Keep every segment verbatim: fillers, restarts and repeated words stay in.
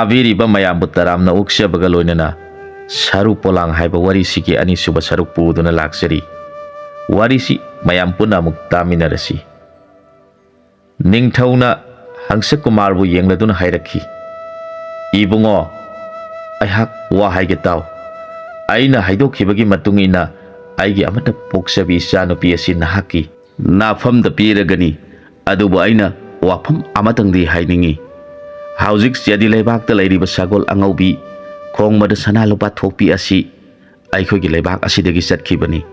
ꯇꯥꯕꯤꯔꯤꯕ ꯃꯌꯥꯝꯕꯨ ꯇꯔꯥꯝꯅ ꯑꯣꯛꯆꯕꯒ ꯂꯣꯏꯅꯅ ꯁꯔꯨ ꯄꯣꯂꯥꯡ ꯍꯥꯏꯕ ꯋꯥꯔꯤꯁꯤꯒꯤ ꯑꯅꯤꯁꯨꯕ ꯁꯔꯨꯛ ꯄꯨꯗꯨꯅ ꯂꯥꯛꯆꯔꯤ꯫ ꯋꯥꯔꯤꯁꯤ ꯃꯌꯥꯝ ꯄꯨꯟꯅ ꯑꯃꯨꯛ ꯇꯥꯃꯤꯟꯅꯔꯁꯤ꯫ ꯅꯤꯡꯊꯧꯅ ꯍꯪꯁꯀꯨꯃꯥꯔꯕꯨ ꯌꯦꯡꯂꯗꯨꯅ ꯍꯥꯏꯔꯛꯈꯤ, "ꯏꯕꯨꯡꯉꯣ, ꯑꯩꯍꯥꯛ ꯋꯥ ꯍꯥꯏꯒꯦ ꯇꯥꯎ꯫ ꯑꯩꯅ ꯍꯥꯏꯗꯣꯛꯈꯤꯕꯒꯤ ꯃꯇꯨꯡ ꯏꯟꯅ ꯑꯩꯒꯤ ꯑꯃꯠꯇ ꯄꯣꯛꯆꯕꯤ ꯏꯆꯥꯅꯨꯄꯤ ꯑꯁꯤ ꯅꯍꯥꯛꯀꯤ ꯅꯥꯐꯝꯗ ꯄꯤꯔꯒꯅꯤ꯫ ꯑꯗꯨꯕꯨ ꯑꯩꯅ ꯋꯥꯐꯝ ꯑꯃꯇꯪꯗꯤ ꯍꯥꯏꯅꯤꯡꯏ꯫ ꯍꯧꯖꯤꯛ ꯆꯦꯗꯤ ꯂꯩꯕꯥꯛꯇ ꯂꯩꯔꯤꯕ ꯁꯒꯣꯜ ꯑꯉꯧꯕꯤ ꯈꯣꯡꯕꯗ ꯁꯅꯥ ꯂꯨꯄꯥ ꯊꯣꯛꯄꯤ ꯑꯁꯤ ꯑꯩꯈꯣꯏꯒꯤ ꯂꯩꯕꯥꯛ ꯑꯁꯤꯗꯒꯤ ꯆꯠꯈꯤꯕꯅꯤ꯫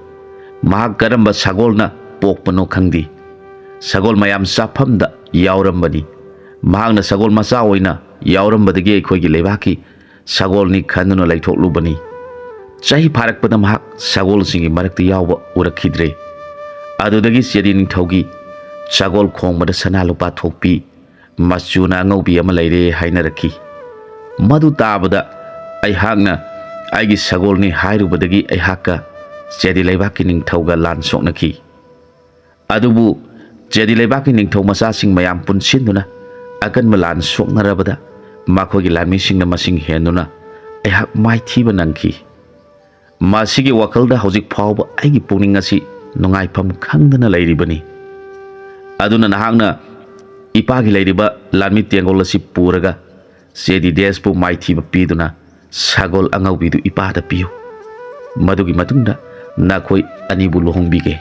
ꯃꯍꯥꯛ ꯀꯔꯝꯕ ꯁꯒꯣꯜꯅ ꯄꯣꯛꯄꯅꯣ ꯈꯪꯗꯦ꯫ ꯁꯒꯣꯜ ꯃꯌꯥꯝ ꯆꯥꯐꯝꯗ ꯌꯥꯎꯔꯝꯕꯅꯤ꯫ ꯃꯍꯥꯛꯅ ꯁꯒꯣꯜ ꯃꯆꯥ ꯑꯣꯏꯅ ꯌꯥꯎꯔꯝꯕꯗꯒꯤ ꯑꯩꯈꯣꯏꯒꯤ ꯂꯩꯕꯥꯛꯀꯤ ꯁꯒꯣꯜꯅꯤ ꯈꯟꯗꯨꯅ ꯂꯩꯊꯣꯛꯂꯨꯕꯅꯤ꯫ ꯆꯍꯤ ꯐꯥꯔꯛꯄꯗ ꯃꯍꯥꯛ ꯁꯒꯣꯜꯁꯤꯡꯒꯤ ꯃꯔꯛꯇ ꯌꯥꯎꯕ ꯎꯔꯛꯈꯤꯗ꯭ꯔꯦ꯫ ꯑꯗꯨꯗꯒꯤ ꯆꯦꯗꯤ ꯅꯤꯡꯊꯧꯒꯤ ꯁꯒꯣꯜ ꯈꯣꯡꯕꯗ ꯁꯅꯥ ꯂꯨꯄꯥ ꯊꯣꯛꯄꯤ ꯃꯆꯨꯅ ꯑꯉꯧꯕꯤ ꯑꯃ ꯂꯩꯔꯦ ꯍꯥꯏꯅꯔꯛꯈꯤ꯫ ꯃꯗꯨ ꯇꯥꯕꯗ ꯑꯩꯍꯥꯛꯅ ꯑꯩꯒꯤ ꯁꯒꯣꯜꯅꯤ ꯍꯥꯏꯔꯨꯕꯗꯒꯤ ꯑꯩꯍꯥꯛꯀ ꯆꯦꯗꯤ ꯂꯩꯕꯥꯛꯀꯤ ꯅꯤꯡꯊꯧꯒ ꯂꯥꯟ ꯁꯣꯛꯅꯈꯤ꯫ ꯑꯗꯨꯕꯨ ꯆꯦꯗꯤ ꯂꯩꯕꯥꯛꯀꯤ ꯅꯤꯡꯊꯧ ꯃꯆꯥꯁꯤꯡ ꯃꯌꯥꯝ ꯄꯨꯟꯁꯤꯟꯗꯨꯅ ꯑꯀꯟꯕ ꯂꯥꯟ ꯁꯣꯛꯅꯔꯕꯗ ꯃꯈꯣꯏꯒꯤ ꯂꯥꯟꯃꯤꯁꯤꯡꯅ ꯃꯁꯤꯡ ꯍꯦꯟꯗꯨꯅ ꯑꯩꯍꯥꯛ ꯃꯥꯏꯊꯤꯕ ꯅꯪꯈꯤ꯫ ꯃꯁꯤꯒꯤ ꯋꯥꯈꯜꯗ ꯍꯧꯖꯤꯛ ꯐꯥꯎꯕ ꯑꯩꯒꯤ ꯄꯨꯛꯅꯤꯡ ꯑꯁꯤ ꯅꯨꯡꯉꯥꯏꯐꯝ ꯈꯪꯗꯅ ꯂꯩꯔꯤꯕꯅꯤ꯫ ꯑꯗꯨꯅ ꯅꯍꯥꯛꯅ ꯏꯄꯥꯒꯤ ꯂꯩꯔꯤꯕ ꯂꯥꯟꯃꯤ ꯇꯦꯡꯒꯣꯜ ꯑꯁꯤ ꯄꯨꯔꯒ ꯆꯦꯗꯤ ꯗꯦꯁꯄꯨ ꯃꯥꯏꯊꯤꯕ ꯄꯤꯗꯨꯅ ꯁꯒꯣꯜ ꯑꯉꯧꯕꯤꯗꯨ ꯏꯄꯥꯗ ꯄꯤꯌꯨ꯫ ꯃꯗꯨꯒꯤ ꯃꯇꯨꯡꯗ ꯅꯈꯣꯏ ꯑꯅꯤꯕꯨ ꯂꯨꯍꯣꯡꯕꯤꯒꯦ꯫"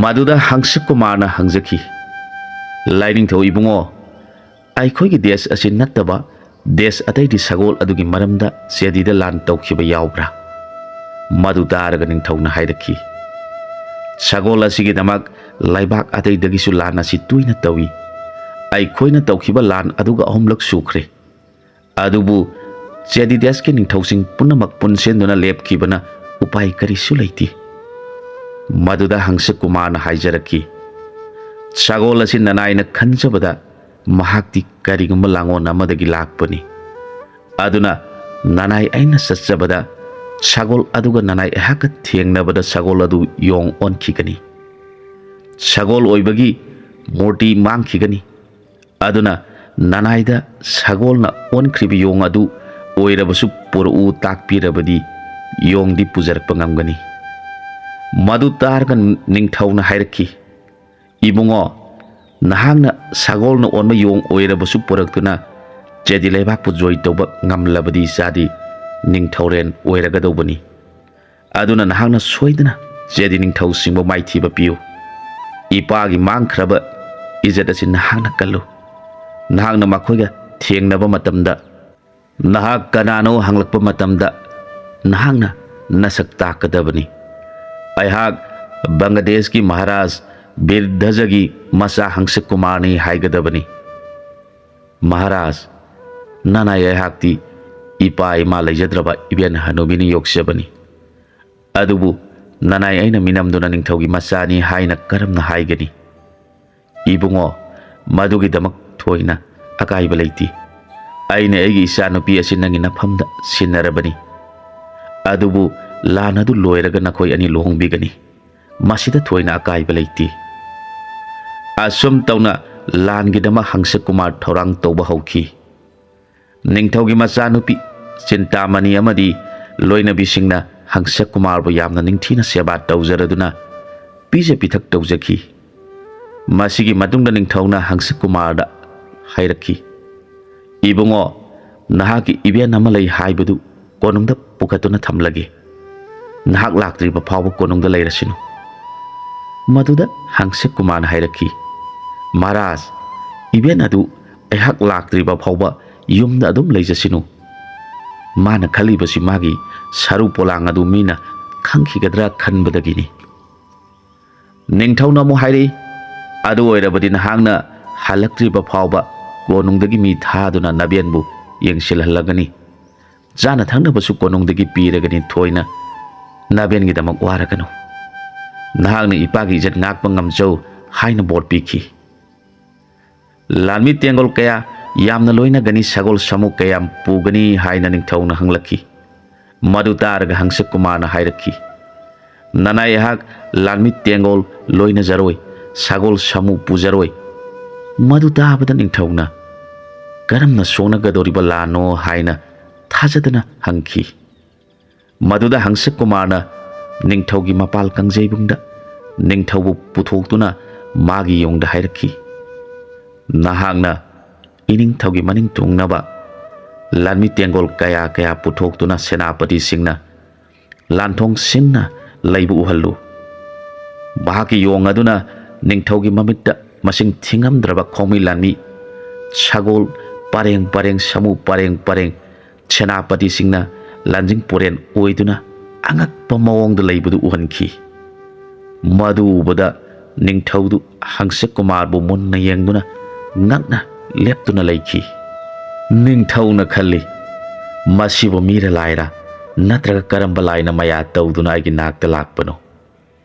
ꯃꯗꯨꯗ ꯍꯪꯁꯀꯨꯃꯥꯔꯅ ꯍꯪꯖꯈꯤ, "ꯂꯥꯏꯅꯤꯡꯊꯧ ꯏꯕꯨꯡꯉꯣ, ꯑꯩꯈꯣꯏꯒꯤ ꯗꯦꯁ ꯑꯁꯤ ꯅꯠꯇꯕ ꯗꯦꯁ ꯑꯇꯩꯗꯤ ꯁꯒꯣꯜ ꯑꯗꯨꯒꯤ ꯃꯔꯝꯗ ꯆꯦꯗꯤꯗ ꯂꯥꯟ ꯇꯧꯈꯤꯕ ꯌꯥꯎꯕ꯭ꯔꯥ?" ꯃꯗꯨ ꯇꯥꯔꯒ ꯅꯤꯡꯊꯧꯅ ꯍꯥꯏꯔꯛꯈꯤ, "ꯁꯒꯣꯜ ꯑꯁꯤꯒꯤꯗꯃꯛ ꯂꯩꯕꯥꯛ ꯑꯇꯩꯗꯒꯤꯁꯨ ꯂꯥꯟ ꯑꯁꯤ ꯇꯣꯏꯅ ꯇꯧꯏ꯫ ꯑꯩꯈꯣꯏꯅ ꯇꯧꯈꯤꯕ ꯂꯥꯟ ꯑꯗꯨꯒ ꯑꯍꯨꯝꯂꯛ ꯁꯨꯈ꯭ꯔꯦ꯫ ꯑꯗꯨꯕꯨ ꯆꯦꯗꯤꯗꯦꯁꯀꯤ ꯅꯤꯡꯊꯧꯁꯤꯡ ꯄꯨꯝꯅꯃꯛ ꯄꯨꯟꯁꯤꯟꯗꯨꯅ ꯂꯦꯞꯈꯤꯕꯅ ꯎꯄꯥꯏ ꯀꯔꯤꯁꯨ ꯂꯩꯇꯦ꯫" ꯃꯗꯨꯗ ꯍꯪꯁꯀꯨꯃꯥꯔꯅ ꯍꯥꯏꯖꯔꯛꯈꯤ, "ꯁꯒꯣꯜ ꯑꯁꯤ ꯅꯅꯥꯏꯅ ꯈꯟꯖꯕꯗ ꯃꯍꯥꯛꯇꯤ ꯀꯔꯤꯒꯨꯝꯕ ꯂꯥꯡꯑꯣꯟ ꯑꯃꯗꯒꯤ ꯂꯥꯛꯄꯅꯤ꯫ ꯑꯗꯨꯅ ꯅꯅꯥꯏ ꯑꯩꯅ ꯆꯠꯆꯕꯗ ꯁꯒꯣꯜ ꯑꯗꯨꯒ ꯅꯅꯥꯏ ꯑꯩꯍꯥꯛꯀ ꯊꯦꯡꯅꯕꯗ ꯁꯒꯣꯜ ꯑꯗꯨ ꯌꯣꯡ ꯑꯣꯟꯈꯤꯒꯅꯤ꯫ ꯁꯒꯣꯜ ꯑꯣꯏꯕꯒꯤ ꯃꯨꯔꯇꯤ ꯃꯥꯡꯈꯤꯒꯅꯤ꯫ ꯑꯗꯨꯅ ꯅꯅꯥꯏꯗ ꯁꯒꯣꯜꯅ ꯑꯣꯟꯈ꯭ꯔꯤꯕ ꯌꯣꯡ ꯑꯗꯨ ꯑꯣꯏꯔꯕꯁꯨ ꯄꯨꯔꯛꯎ ꯇꯥꯛꯄꯤꯔꯕꯗꯤ ꯌꯣꯡꯗꯤ ꯄꯨꯖꯔꯛꯄ ꯉꯝꯒꯅꯤ꯫ ꯃꯗꯨ ꯇꯥꯔꯒ ꯅꯤꯡꯊꯧꯅ ꯍꯥꯏꯔꯛꯈꯤ, "ꯏꯕꯨꯡꯉꯣ, ꯅꯍꯥꯛꯅ ꯁꯒꯣꯜꯅ ꯑꯣꯟꯕ ꯌꯣꯡ ꯑꯣꯏꯔꯕꯁꯨ ꯄꯨꯔꯛꯇꯨꯅ ꯆꯦꯗꯤ ꯂꯩꯕꯥꯛꯄꯨ ꯖꯣꯏ ꯇꯧꯕ ꯉꯝꯂꯕꯗꯤ ꯏꯆꯥꯗꯤ ꯅꯤꯡꯊꯧꯔꯦꯟ ꯑꯣꯏꯔꯒꯗꯧꯕꯅꯤ꯫ ꯑꯗꯨꯅ ꯅꯍꯥꯛꯅ ꯁꯣꯏꯗꯅ ꯆꯦꯗꯤ ꯅꯤꯡꯊꯧꯁꯤꯡꯕꯨ ꯃꯥꯏꯊꯤꯕ ꯄꯤꯌꯨ꯫ ꯏꯄꯥꯒꯤ ꯃꯥꯡꯈ꯭ꯔꯕ ꯏꯖꯠ ꯑꯁꯤ ꯅꯍꯥꯛꯅ ꯀꯜꯂꯨ꯫ ꯅꯍꯥꯛꯅ ꯃꯈꯣꯏꯒ ꯊꯦꯡꯅꯕ ꯃꯇꯝꯗ, ꯅꯍꯥꯛ ꯀꯅꯥꯅꯣ ꯍꯪꯂꯛꯄ ꯃꯇꯝꯗ ꯅꯍꯥꯛꯅ ꯅꯁꯛ ꯇꯥꯛꯀꯗꯕꯅꯤ꯫ ꯑꯩꯍꯥꯛ ꯕꯪꯒ꯭ꯂꯥꯗꯦꯁꯀꯤ ꯃꯍꯥꯔꯥꯖ ꯕꯤꯔꯙꯖꯒꯤ ꯃꯆꯥ ꯍꯪꯁꯀꯨꯃꯥꯔꯅꯤ ꯍꯥꯏꯒꯗꯕꯅꯤ꯫ ꯃꯍꯥꯔꯥꯖ, ꯅꯅꯥꯏ ꯑꯩꯍꯥꯛꯇꯤ ꯏꯄꯥ ꯏꯃꯥ ꯂꯩꯖꯗ꯭ꯔꯕ ꯏꯕꯦꯟ ꯍꯅꯨꯕꯤꯅ ꯌꯣꯛꯆꯕꯅꯤ꯫ ꯑꯗꯨꯕꯨ ꯅꯅꯥꯏ ꯑꯩꯅ ꯃꯤꯅꯝꯗꯨꯅ ꯅꯤꯡꯊꯧꯒꯤ ꯃꯆꯥꯅꯤ ꯍꯥꯏꯅ ꯀꯔꯝꯅ ꯍꯥꯏꯒꯅꯤ? ꯏꯕꯨꯡꯉꯣ, ꯃꯗꯨꯒꯤꯗꯃꯛ ꯊꯣꯏꯅ ꯑꯀꯥꯏꯕ ꯂꯩꯇꯦ꯫ ꯑꯩꯅ ꯑꯩꯒꯤ ꯏꯆꯥꯅꯨꯄꯤ ꯑꯁꯤ ꯅꯪꯒꯤ ꯅꯐꯝꯗ ꯁꯤꯟꯅꯔꯕꯅꯤ꯫ ꯑꯗꯨꯕꯨ ꯂꯥꯟ ꯑꯗꯨ ꯂꯣꯏꯔꯒ ꯅꯈꯣꯏ ꯑꯅꯤ ꯂꯨꯍꯣꯡꯕꯤꯒꯅꯤ꯫ ꯃꯁꯤꯗ ꯊꯣꯏꯅ ꯑꯀꯥꯏꯕ ꯂꯩꯇꯦ꯫" ꯑꯁꯨꯝ ꯇꯧꯅ ꯂꯥꯟꯒꯤꯗꯃꯛ ꯍꯪꯁꯀꯨꯃꯥꯔ ꯊꯧꯔꯥꯡ ꯇꯧꯕ ꯍꯧꯈꯤ꯫ ꯅꯤꯡꯊꯧꯒꯤ ꯃꯆꯥꯅꯨꯄꯤ ꯆꯤꯟꯇꯥꯃꯅꯤ ꯑꯃꯗꯤ ꯂꯣꯏꯅꯕꯤꯁꯤꯡꯅ ꯍꯪꯁꯀꯨꯃꯥꯔꯕꯨ ꯌꯥꯝꯅ ꯅꯤꯡꯊꯤꯅ ꯁꯦꯕꯥ ꯇꯧꯖꯔꯗꯨꯅ ꯄꯤꯖ ꯄꯤꯊꯛ ꯇꯧꯖꯈꯤ꯫ ꯃꯁꯤꯒꯤ ꯃꯇꯨꯡꯗ ꯅꯤꯡꯊꯧꯅ ꯍꯪꯁꯀꯨꯃꯥꯔꯗ ꯍꯥꯏꯔꯛꯈꯤ, "ꯏꯕꯨꯡꯉꯣ, ꯅꯍꯥꯛꯀꯤ ꯏꯕꯦꯟ ꯑꯃ ꯂꯩ ꯍꯥꯏꯕꯗꯨ ꯀꯣꯅꯨꯡꯗ ꯄꯨꯈꯠꯇꯨꯅ ꯊꯝꯂꯒꯦ꯫ ꯅꯍꯥꯛ ꯂꯥꯛꯇ꯭ꯔꯤꯕ ꯐꯥꯎꯕ ꯀꯣꯅꯨꯡꯗ ꯂꯩꯔꯁꯤꯅꯨ꯫" ꯃꯗꯨꯗ ꯍꯪꯁꯀꯨꯃꯥꯔꯅ ꯍꯥꯏꯔꯛꯈꯤ, "ꯃꯍꯥꯔꯥꯖ, ꯏꯕꯦꯟ ꯑꯗꯨ ꯑꯩꯍꯥꯛ ꯂꯥꯛꯇ꯭ꯔꯤꯕ ꯐꯥꯎꯕ ꯌꯨꯝꯗ ꯑꯗꯨꯝ ꯂꯩꯖꯁꯤꯅꯨ꯫ ꯃꯥꯅ ꯈꯜꯂꯤꯕꯁꯤ ꯃꯥꯒꯤ ꯁꯔꯨ ꯄꯣꯂꯥꯡ ꯑꯗꯨ ꯃꯤꯅ ꯈꯪꯈꯤꯒꯗ꯭ꯔꯥ ꯈꯟꯕꯗꯒꯤꯅꯤ꯫" ꯅꯤꯡꯊꯧꯅ ꯑꯃꯨꯛ ꯍꯥꯏꯔꯛꯏ, "ꯑꯗꯨ ꯑꯣꯏꯔꯕꯗꯤ ꯅꯍꯥꯛꯅ ꯍꯜꯂꯛꯇ꯭ꯔꯤꯕ ꯐꯥꯎꯕ ꯀꯣꯅꯨꯡꯗꯒꯤ ꯃꯤ ꯊꯥꯗꯨꯅ ꯅꯕꯦꯟꯕꯨ ꯌꯦꯡꯁꯤꯜꯍꯜꯂꯒꯅꯤ꯫ ꯆꯥꯅ ꯊꯛꯅꯕꯁꯨ ꯀꯣꯅꯨꯡꯗꯒꯤ ꯄꯤꯔꯒꯅꯤ꯫ ꯊꯣꯏꯅ ꯅꯕꯦꯟꯒꯤꯗꯃꯛ ꯋꯥꯔꯒꯅꯨ꯫ ꯅꯍꯥꯛꯅ ꯏꯄꯥꯒꯤ ꯏꯖꯠ ꯉꯥꯛꯄ ꯉꯝꯖꯧ" ꯍꯥꯏꯅ ꯕꯣꯔ ꯄꯤꯈꯤ꯫ "ꯂꯥꯟꯃꯤ ꯇꯦꯡꯒꯣꯜ ꯀꯌꯥ ꯌꯥꯝꯅ ꯂꯣꯏꯅꯒꯅꯤ, ꯁꯒꯣꯜ ꯁꯥꯃꯨ ꯀꯌꯥꯝ ꯄꯨꯒꯅꯤ?" ꯍꯥꯏꯅ ꯅꯤꯡꯊꯧꯅ ꯍꯪꯂꯛꯈꯤ꯫ ꯃꯗꯨ ꯇꯥꯔꯒ ꯍꯪꯁꯀꯨꯃꯥꯔꯅ ꯍꯥꯏꯔꯛꯈꯤ, "ꯅꯅꯥꯏ ꯑꯩꯍꯥꯛ ꯂꯥꯟꯃꯤ ꯇꯦꯡꯒꯣꯜ ꯂꯣꯏꯅꯖꯔꯣꯏ, ꯁꯒꯣꯜ ꯁꯥꯃꯨ ꯄꯨꯖꯔꯣꯏ꯫" ꯃꯗꯨ ꯇꯥꯕꯗ ꯅꯤꯡꯊꯧꯅ ꯀꯔꯝꯅ ꯁꯣꯛꯅꯒꯗꯧꯔꯤꯕ ꯂꯥꯟꯅꯣ ꯍꯥꯏꯅ ꯊꯥꯖꯗꯅ ꯍꯪꯈꯤ꯫ ꯃꯗꯨꯗ ꯍꯪꯁꯀꯨꯃꯥꯔꯅ ꯅꯤꯡꯊꯧꯒꯤ ꯃꯄꯥꯜ ꯀꯥꯡꯖꯩꯕꯨꯡꯗ ꯅꯤꯡꯊꯧꯕꯨ ꯄꯨꯊꯣꯛꯇꯨꯅ ꯃꯥꯒꯤ ꯌꯣꯡꯗ ꯍꯥꯏꯔꯛꯈꯤ, "ꯅꯍꯥꯛꯅ ꯏꯅꯤꯡꯊꯧꯒꯤ ꯃꯅꯤꯡ ꯊꯨꯡꯅꯕ ꯂꯥꯟꯃꯤ ꯇꯦꯡꯒꯣꯜ ꯀꯌꯥ ꯀꯌꯥ ꯄꯨꯊꯣꯛꯇꯨꯅ ꯁꯦꯅꯥꯄꯇꯤꯁꯤꯡꯅ ꯂꯥꯟꯊꯣꯡ ꯁꯤꯟꯅ ꯂꯩꯕ ꯎꯍꯜꯂꯨ꯫ ꯃꯍꯥꯛꯀꯤ ꯌꯣꯡ ꯑꯗꯨꯅ ꯅꯤꯡꯊꯧꯒꯤ ꯃꯃꯤꯠꯇ ꯃꯁꯤꯡ ꯊꯤꯉꯝꯗ꯭ꯔꯕ ꯈꯣꯡꯃꯤ ꯂꯥꯟꯃꯤ, ꯁꯒꯣꯜ ꯄꯔꯦꯡ ꯄꯔꯦꯡ, ꯁꯥꯃꯨ ꯄꯔꯦꯡ ꯄꯔꯦꯡ, ꯁꯦꯅꯥꯄꯇꯤꯁꯤꯡꯅ ꯂꯥꯟꯖꯤꯡ ꯄꯨꯔꯦꯟ ꯑꯣꯏꯗꯨꯅ ꯑꯉꯛꯄ ꯃꯑꯣꯡꯗ ꯂꯩꯕꯗꯨ ꯎꯍꯟꯈꯤ꯫ ꯃꯗꯨ ꯎꯕꯗ ꯅꯤꯡꯊꯧꯗꯨ ꯍꯪꯁꯀꯨꯃꯥꯔꯕꯨ ꯃꯨꯟꯅ ꯌꯦꯡꯗꯨꯅ ꯉꯛꯅ ꯂꯦꯞꯇꯨꯅ ꯂꯩꯈꯤ꯫ ꯅꯤꯡꯊꯧꯅ ꯈꯜꯂꯤ, "ꯃꯁꯤꯕꯨ ꯃꯤꯔ ꯂꯥꯏꯔ ꯅꯠꯇ꯭ꯔꯒ ꯀꯔꯝꯕ ꯂꯥꯏꯅ ꯃꯌꯥ ꯇꯧꯗꯨꯅ ꯑꯩꯒꯤ ꯅꯥꯛꯇ ꯂꯥꯛꯄꯅꯣ?"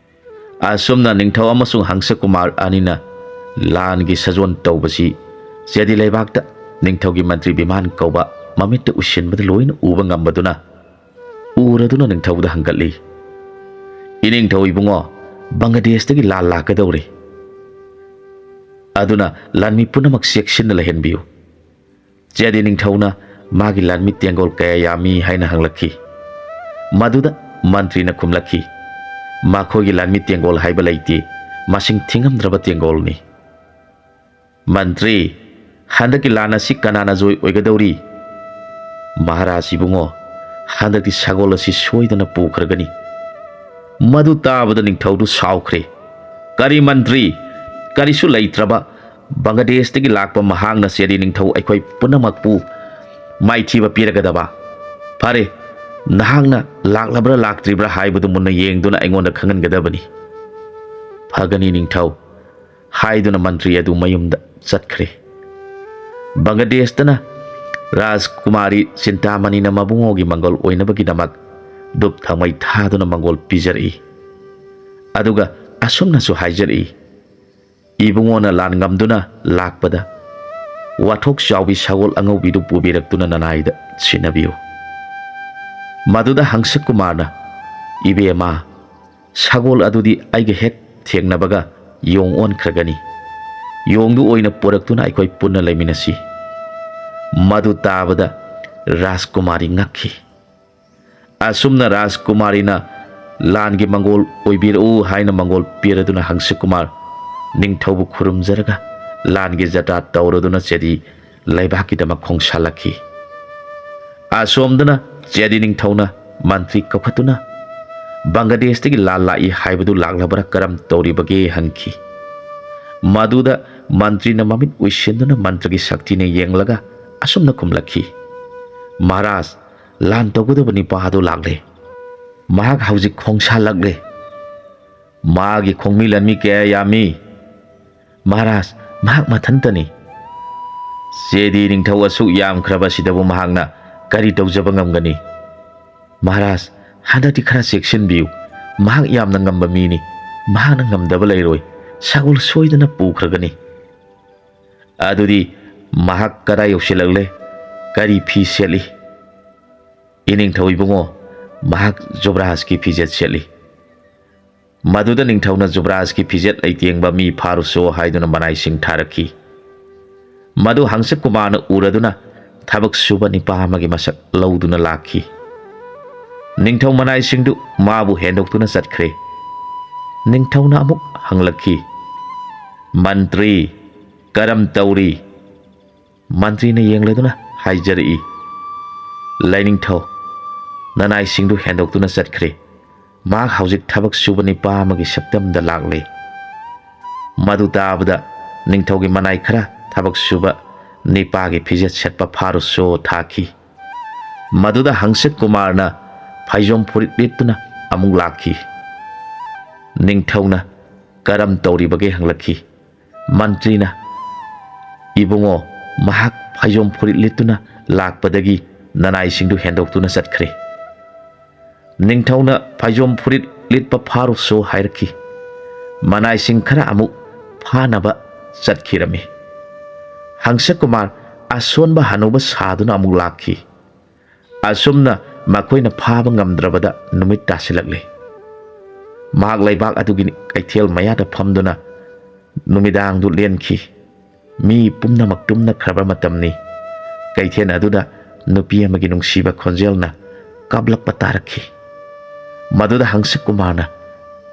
ꯑꯁꯨꯝꯅ ꯅꯤꯡꯊꯧ ꯑꯃꯁꯨꯡ ꯍꯪꯁꯀꯨꯃꯥꯔ ꯑꯅꯤꯅ ꯂꯥꯟꯒꯤ ꯁꯥꯖꯣꯟ ꯇꯧꯕꯁꯤ ꯆꯦꯗꯤ ꯂꯩꯕꯥꯛꯇ ꯅꯤꯡꯊꯧꯒꯤ ꯃꯟꯇ꯭ꯔꯤ ꯕꯤꯃꯥꯟ ꯀꯧꯕ ꯃꯃꯤꯠꯇ ꯎꯁꯤꯟꯕꯗ ꯂꯣꯏꯅ ꯎꯕ ꯉꯝꯕꯗꯨꯅ ꯎꯔꯗꯨꯅ ꯅꯤꯡꯊꯧꯗ ꯍꯪꯒꯠꯂꯤ, "ꯏꯅꯤꯡꯊꯧ ꯏꯕꯨꯡꯉꯣ, ꯕꯪꯒ꯭ꯂꯥꯗꯦꯁꯇꯒꯤ ꯂꯥꯟ ꯂꯥꯛꯀꯗꯧꯔꯤ꯫ ꯑꯗꯨꯅ ꯂꯥꯟꯃꯤ ꯄꯨꯝꯅꯃꯛ ꯆꯦꯛꯁꯤꯟꯅ ꯂꯩꯍꯟꯕꯤꯌꯨ꯫" ꯆꯦꯗꯤ ꯅꯤꯡꯊꯧꯅ ꯃꯥꯒꯤ ꯂꯥꯟꯃꯤ ꯇꯦꯡꯒꯣꯜ ꯀꯌꯥ ꯌꯥꯝꯃꯤ ꯍꯥꯏꯅ ꯍꯪꯂꯛꯈꯤ꯫ ꯃꯗꯨꯗ ꯃꯟꯇ꯭ꯔꯤꯅ ꯈꯨꯝꯂꯛꯈꯤ, "ꯃꯈꯣꯏꯒꯤ ꯂꯥꯟꯃꯤ ꯇꯦꯡꯒꯣꯜ ꯍꯥꯏꯕ ꯂꯩꯇꯦ, ꯃꯁꯤꯡ ꯊꯤꯉꯝꯗ꯭ꯔꯕ ꯇꯦꯡꯒꯣꯜꯅꯤ꯫" "ꯃꯟꯇ꯭ꯔꯤ, ꯍꯟꯗꯛꯀꯤ ꯂꯥꯟ ꯑꯁꯤ ꯀꯅꯥꯅ ꯖꯣꯏ ꯑꯣꯏꯒꯗꯧꯔꯤ?" "ꯃꯍꯥꯔꯥꯖ ꯏꯕꯨꯡꯉꯣ, ꯍꯟꯗꯛꯇꯤ ꯁꯒꯣꯜ ꯑꯁꯤ ꯁꯣꯏꯗꯅ ꯄꯨꯈ꯭ꯔꯒꯅꯤ꯫" ꯃꯗꯨ ꯇꯥꯕꯗ ꯅꯤꯡꯊꯧꯗꯨ ꯁꯥꯎꯈ꯭ꯔꯦ꯫ "ꯀꯔꯤ ꯃꯟꯇ꯭ꯔꯤ? ꯀꯔꯤꯁꯨ ꯂꯩꯇ꯭ꯔꯕ ꯕꯪꯒ꯭ꯂꯥꯗꯦꯁꯇꯒꯤ ꯂꯥꯛꯄ ꯃꯍꯥꯛꯅ ꯆꯦꯗꯤ ꯅꯤꯡꯊꯧ ꯑꯩꯈꯣꯏ ꯄꯨꯝꯅꯃꯛꯄꯨ ꯃꯥꯏꯊꯤꯕ ꯄꯤꯔꯒꯗꯕ? ꯐꯔꯦ, ꯅꯍꯥꯛꯅ ꯂꯥꯛꯂꯕ꯭ꯔꯥ ꯂꯥꯛꯇ꯭ꯔꯤꯕ꯭ꯔꯥ ꯍꯥꯏꯕꯗꯨ ꯃꯨꯟꯅ ꯌꯦꯡꯗꯨꯅ ꯑꯩꯉꯣꯟꯗ ꯈꯪꯍꯟꯒꯗꯕꯅꯤ꯫" "ꯐꯒꯅꯤ ꯅꯤꯡꯊꯧ," ꯍꯥꯏꯗꯨꯅ ꯃꯟꯇ꯭ꯔꯤ ꯑꯗꯨ ꯃꯌꯨꯝꯗ ꯆꯠꯈ꯭ꯔꯦ꯫ ꯕꯪꯒ꯭ꯂꯥꯗꯦꯁꯇꯅ ꯔꯥꯖꯀꯨꯃꯥꯔꯤ ꯆꯤꯟꯇꯥꯃꯅꯤꯅ ꯃꯕꯨꯡꯉꯣꯒꯤ ꯃꯪꯒꯣꯜ ꯑꯣꯏꯅꯕꯒꯤꯗꯃꯛ ꯙꯨꯞ ꯊꯥꯎꯃꯩ ꯊꯥꯗꯨꯅ ꯃꯪꯒꯣꯜ ꯄꯤꯖꯔꯛꯏ꯫ ꯑꯗꯨꯒ ꯑꯁꯨꯝꯅꯁꯨ ꯍꯥꯏꯖꯔꯛꯏ, "ꯏꯕꯨꯡꯉꯣꯅ ꯂꯥꯟ ꯉꯝꯗꯨꯅ ꯂꯥꯛꯄꯗ ꯋꯥꯊꯣꯛ ꯆꯥꯎꯕꯤ ꯁꯒꯣꯜ ꯑꯉꯧꯕꯤꯗꯨ ꯄꯨꯕꯤꯔꯛꯇꯨꯅ ꯅꯅꯥꯏꯗ ꯁꯤꯟꯅꯕꯤꯌꯨ꯫" ꯃꯗꯨꯗ ꯍꯪꯁꯀꯨꯃꯥꯔꯅ, "ꯏꯕꯦꯝꯃ, ꯁꯒꯣꯜ ꯑꯗꯨꯗꯤ ꯑꯩꯒ ꯍꯦꯛ ꯊꯦꯡꯅꯕꯒ ꯌꯣꯡ ꯑꯣꯟꯈ꯭ꯔꯒꯅꯤ꯫ ꯌꯣꯡꯗꯨ ꯑꯣꯏꯅ ꯄꯨꯔꯛꯇꯨꯅ ꯑꯩꯈꯣꯏ ꯄꯨꯟꯅ ꯂꯩꯃꯤꯟꯅꯁꯤ꯫ ꯃꯗꯨ ꯇꯥꯕꯗ ꯔꯥꯖꯀꯨꯃꯥꯔꯤ ꯉꯛꯈꯤ꯫ ꯑꯁꯨꯝꯅ ꯔꯥꯖꯀꯨꯃꯥꯔꯤꯅ ꯂꯥꯟꯒꯤ ꯃꯪꯒꯣꯜ ꯑꯣꯏꯕꯤꯔꯛꯎ ꯍꯥꯏꯅ ꯃꯪꯒꯣꯜ ꯄꯤꯔꯗꯨꯅ ꯍꯪꯁꯀꯨꯃꯥꯔ ꯅꯤꯡꯊꯧꯕꯨ ꯈꯨꯔꯨꯝꯖꯔꯒ ꯂꯥꯟꯒꯤ ꯖꯇ꯭ꯔꯥ ꯇꯧꯔꯗꯨꯅ ꯆꯦꯗꯤ ꯂꯩꯕꯥꯛꯀꯤꯗꯃꯛ ꯈꯣꯡꯁꯥꯜꯂꯛꯈꯤ꯫ ꯑꯁꯣꯝꯗꯅ ꯆꯦꯗꯤ ꯅꯤꯡꯊꯧꯅ ꯃꯟꯇ꯭ꯔꯤ ꯀꯧꯈꯠꯇꯨꯅ ꯕꯪꯒ꯭ꯂꯥꯗꯦꯁꯇꯒꯤ ꯂꯥꯟ ꯂꯥꯛꯏ ꯍꯥꯏꯕꯗꯨ ꯂꯥꯛꯂꯕ꯭ꯔꯥ, ꯀꯔꯝ ꯇꯧꯔꯤꯕꯒꯦ ꯍꯪꯈꯤ꯫ ꯃꯗꯨꯗ ꯃꯟꯇ꯭ꯔꯤꯅ ꯃꯃꯤꯠ ꯎꯏꯁꯤꯟꯗꯨꯅ ꯃꯟꯇ꯭ꯔꯒꯤ ꯁꯛꯇꯤꯅ ꯌꯦꯡꯂꯒ ꯑꯁꯨꯝꯅ ꯈꯨꯝꯂꯛꯈꯤ, "ꯃꯍꯥꯔꯥꯖ, ꯂꯥꯟ ꯇꯧꯒꯗꯕ ꯅꯤꯄꯥ ꯑꯗꯨ ꯂꯥꯛꯂꯦ꯫ ꯃꯍꯥꯛ ꯍꯧꯖꯤꯛ ꯈꯣꯡꯁꯥꯜꯂꯛꯂꯦ꯫ ꯃꯥꯒꯤ ꯈꯣꯡꯃꯤ ꯂꯥꯟꯃꯤ ꯀꯌꯥ ꯌꯥꯝꯃꯤ꯫ ꯃꯍꯥꯔꯥꯖ, ꯃꯍꯥꯛ ꯃꯊꯟꯇꯅꯤ꯫ ꯆꯦꯗꯤ ꯅꯤꯡꯊꯧ ꯑꯁꯨꯛ ꯌꯥꯝꯈ꯭ꯔꯕ ꯑꯁꯤꯗꯕꯨ ꯃꯍꯥꯛꯅ ꯀꯔꯤ ꯇꯧꯖꯕ ꯉꯝꯒꯅꯤ? ꯃꯍꯥꯔꯥꯖ, ꯍꯟꯗꯛꯇꯤ ꯈꯔ ꯆꯦꯛꯁꯤꯟꯕꯤꯌꯨ꯫ ꯃꯍꯥꯛ ꯌꯥꯝꯅ ꯉꯝꯕ ꯃꯤꯅꯤ꯫ ꯃꯍꯥꯛꯅ ꯉꯝꯗꯕ ꯂꯩꯔꯣꯏ꯫ ꯁꯒꯣꯜ ꯁꯣꯏꯗꯅ ꯄꯨꯈ꯭ꯔꯒꯅꯤ꯫" "ꯑꯗꯨꯗꯤ ꯃꯍꯥꯛ ꯀꯗꯥꯏ ꯌꯧꯁꯤꯜꯂꯛꯂꯦ? ꯀꯔꯤ ꯐꯤ ꯁꯦꯠꯂꯤ?" "ꯏꯅꯤꯡꯊꯧ ꯏꯕꯨꯡꯉꯣ, ꯃꯍꯥꯛ ꯖꯨꯕ꯭ꯔꯥꯖꯀꯤ ꯐꯤꯖꯦꯠ ꯁꯦꯠꯂꯤ꯫" ꯃꯗꯨꯗ ꯅꯤꯡꯊꯧꯅ ꯖꯨꯕ꯭ꯔꯥꯖꯀꯤ ꯐꯤꯖꯦꯠ ꯂꯩꯇꯦꯡꯕ ꯃꯤ ꯐꯥꯔꯨꯆꯣ ꯍꯥꯏꯗꯨꯅ ꯃꯅꯥꯏꯁꯤꯡ ꯊꯥꯔꯛꯈꯤ꯫ ꯃꯗꯨ ꯍꯪꯁꯀꯨꯃꯥꯔꯅ ꯎꯔꯗꯨꯅ ꯊꯕꯛ ꯁꯨꯕ ꯅꯤꯄꯥ ꯑꯃꯒꯤ ꯃꯁꯛ ꯂꯧꯗꯨꯅ ꯂꯥꯛꯈꯤ꯫ ꯅꯤꯡꯊꯧ ꯃꯅꯥꯏꯁꯤꯡꯗꯨ ꯃꯥꯕꯨ ꯍꯦꯟꯗꯣꯛꯇꯨꯅ ꯆꯠꯈ꯭ꯔꯦ꯫ ꯅꯤꯡꯊꯧꯅ ꯑꯃꯨꯛ ꯍꯪꯂꯛꯈꯤ, "ꯃꯟꯇ꯭ꯔꯤ, ꯀꯔꯝ ꯇꯧꯔꯤ?" ꯃꯟꯇ꯭ꯔꯤꯅ ꯌꯦꯡꯂꯗꯨꯅ ꯍꯥꯏꯖꯔꯛꯏ, "ꯂꯥꯏꯅꯤꯡꯊꯧ, ꯅꯅꯥꯏꯁꯤꯡꯗꯨ ꯍꯦꯟꯗꯣꯛꯇꯨꯅ ꯆꯠꯈ꯭ꯔꯦ꯫ ꯃꯍꯥꯛ ꯍꯧꯖꯤꯛ ꯊꯕꯛ ꯁꯨꯕ ꯅꯤꯄꯥ ꯑꯃꯒꯤ ꯁꯛꯇꯝꯗ ꯂꯥꯛꯂꯦ꯫" ꯃꯗꯨ ꯇꯥꯕꯗ ꯅꯤꯡꯊꯧꯒꯤ ꯃꯅꯥꯏ ꯈꯔ ꯊꯕꯛ ꯁꯨꯕ ꯅꯤꯄꯥꯒꯤ ꯐꯤꯖꯦꯠ ꯁꯦꯠꯄ ꯐꯥꯔꯨꯆꯣ ꯊꯥꯈꯤ꯫ ꯃꯗꯨꯗ ꯍꯪꯁꯀꯨꯃꯥꯔꯅ ꯐꯩꯖꯣꯝ ꯐꯨꯔꯤꯠ ꯂꯤꯠꯇꯨꯅ ꯑꯃꯨꯛ ꯂꯥꯛꯈꯤ꯫ ꯅꯤꯡꯊꯧꯅ ꯀꯔꯝ ꯇꯧꯔꯤꯕꯒꯦ ꯍꯪꯂꯛꯈꯤ꯫ ꯃꯟꯇ꯭ꯔꯤꯅ, "ꯏꯕꯨꯡꯉꯣ, ꯃꯍꯥꯛ ꯐꯩꯖꯣꯝ ꯐꯨꯔꯤꯠ ꯂꯤꯠꯇꯨꯅ ꯂꯥꯛꯄꯗꯒꯤ ꯅꯅꯥꯏꯁꯤꯡꯗꯨ ꯍꯦꯟꯗꯣꯛꯇꯨꯅ ꯆꯠꯈ꯭ꯔꯦ꯫" ꯅꯤꯡꯊꯧꯅ ꯐꯩꯖꯣꯝ ꯐꯨꯔꯤꯠ ꯂꯤꯠꯄ ꯐꯥꯔꯨꯆꯣ ꯍꯥꯏꯔꯛꯈꯤ꯫ ꯃꯅꯥꯏꯁꯤꯡ ꯈꯔ ꯑꯃꯨꯛ ꯐꯥꯅꯕ ꯆꯠꯈꯤꯔꯝꯃꯤ꯫ ꯍꯪꯁꯀꯨꯃꯥꯔ ꯑꯁꯣꯟꯕ ꯍꯅꯨꯕ ꯁꯥꯗꯨꯅ ꯑꯃꯨꯛ ꯂꯥꯛꯈꯤ꯫ ꯑꯁꯨꯝꯅ ꯃꯈꯣꯏꯅ ꯐꯥꯕ ꯉꯝꯗ꯭ꯔꯕꯗ ꯅꯨꯃꯤꯠ ꯇꯥꯁꯤꯜꯂꯛꯂꯦ꯫ ꯃꯍꯥꯛ ꯂꯩꯕꯥꯛ ꯑꯗꯨꯒꯤ ꯀꯩꯊꯦꯜ ꯃꯌꯥꯗ ꯐꯝꯗꯨꯅ ꯅꯨꯃꯤꯗꯥꯡꯗꯨ ꯂꯦꯟꯈꯤ꯫ ꯃꯤ ꯄꯨꯝꯅꯃꯛ ꯇꯨꯝꯅꯈ꯭ꯔꯕ ꯃꯇꯝꯅꯤ꯫ ꯀꯩꯊꯦꯜ ꯑꯗꯨꯗ ꯅꯨꯄꯤ ꯑꯃꯒꯤ ꯅꯨꯡꯁꯤꯕ ꯈꯣꯟꯖꯦꯜꯅ ꯀꯥꯞꯂꯛꯄ ꯇꯥꯔꯛꯈꯤ꯫ ꯃꯗꯨꯗ ꯍꯪꯁꯀꯨꯃꯥꯔꯅ,